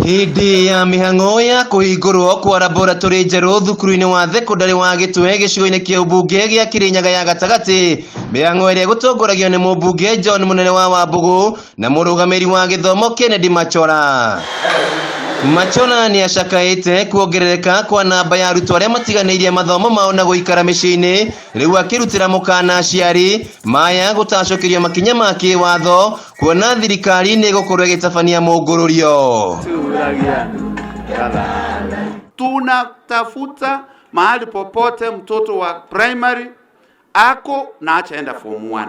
Hĩndĩ ya mĩhang'o ya kũhingũrwo kwa laboratory njerũ thukuru-inĩ wa thekondarĩ wa Gĩtwe gĩcigo-inĩ kĩa ũmbunge gĩa Kĩrĩnyaga ya gatagatĩ, mĩhang'o ĩrĩa ĩgũtongoragio nĩ mũmbunge John Mũnene wa Wambũgũ na mũrũgamĩrĩri wa gĩthomo Kennedy Machora. Machora nĩ acakaĩte kuongerereka kwa namba ya arutwo arĩa matiganĩirie mathomo mao na gũikara mĩciĩ-inĩ, rĩu akĩrutĩra mũkana aciari maya gũtacũkĩrio makinya ma kĩwatho kuona thirikari nĩ ĩgũkorwo ĩgĩtabania mũngũrũrio. Tunatafuta mahali popote mtoto wa primary ako na achaenda form 1.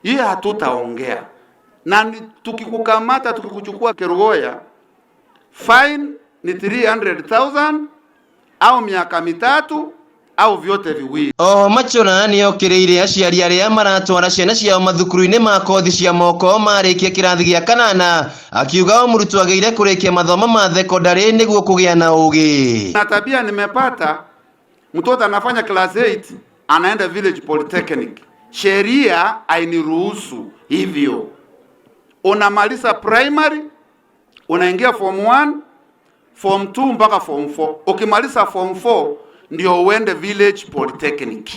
Hii hatutaongea na tukikukamata tukikuchukua Kerugoya, fine ni 300,000 au miaka 3 au vyote viwili. Oho Machora nĩokĩrĩire aciari arĩa maratwara ciana ciao mathukuru-inĩ ma kothi cia moko marĩkia kĩrathi gĩa kanana, akiuga o mũrutwo agĩrĩire kũrĩkia mathomo ma thekondarĩ nĩguo kũgĩa na ũgĩ. Na tabia nimepata, mtoto anafanya class 8 anaenda village polytechnic. Sheria hainiruhusu hivyo. Unamaliza primary unaingia form 1, form 2 mpaka form 4. Ukimaliza form 4 ndio uende village polytechnic.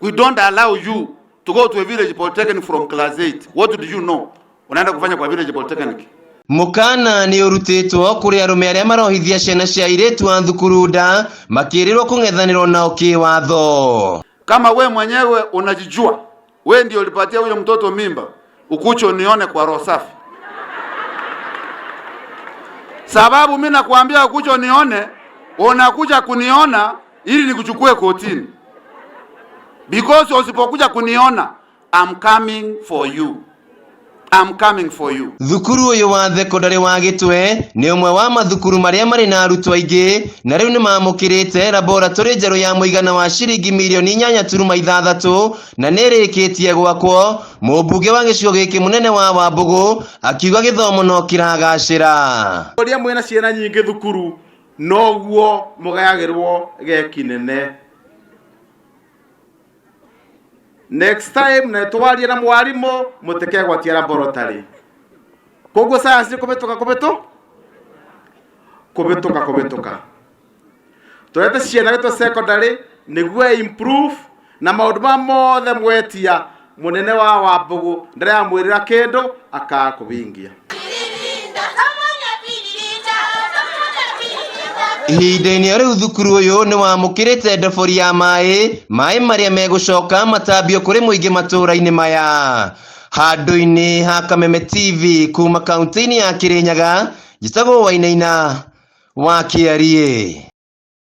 We don't allow you to go to a village polytechnic from class 8. What do you know? Unaenda kufanya kwa village polytechnic. Mũkana nĩ ũrutĩtwo kũrĩ arũme arĩa marohithia ciana cia airĩtu a thukuru nda makĩrĩrwo kũng'ethanĩrwo nao kĩwatho. Kama we mwenyewe unajijua, we ndio ulipatia huyo mtoto mimba, ukucho unione kwa roho safi. Sababu mimi nakwambia ukucho nione, unakuja kuniona ili nikuchukue kotini. Because usipokuja kuniona, I'm coming for you. I'm coming for you. Thukuru ũyũ wa thekondarĩ wa Gĩtwe nĩ ũmwe wa mathukuru marĩa marĩ na arutwo aingĩ na rĩu nĩ mamũkĩrĩte laboratory njerũ ya mũigana wa ciringi mirioni 8.6 na nĩ ĩrĩkĩtie gwakwo. Mũmbunge wa gĩcigo gĩkĩ mũnene wa Wambũgũ akiuga gĩthomo no kĩragacĩra. Ũrĩa mwĩna ciana nyingĩ thukuru noguo mũgayagĩrwo geki nene. Next time na twarie na mwarimu mutikegwatia laboratory. Koguo science kubituka kubitu kubituka kubituka. Turete ciana gitũ secondary nĩguo improve na maũndũ ma mothe mwetia mũnene wa Wambũgũ ndareyamwĩrĩra kĩndũ akakũhingia. Ihinda-inĩ o rĩu thukuru ũyũ nĩ wamũkĩrĩte ndobori ya maĩ, maĩ marĩa megũcoka matambio kũrĩ mũingĩ matũũra-inĩ maya. Handũ-inĩ ha Kameme TV kuma kaunti-inĩ ya Kĩrĩnyaga, njĩtagwo Wainaina wa Kĩariĩ.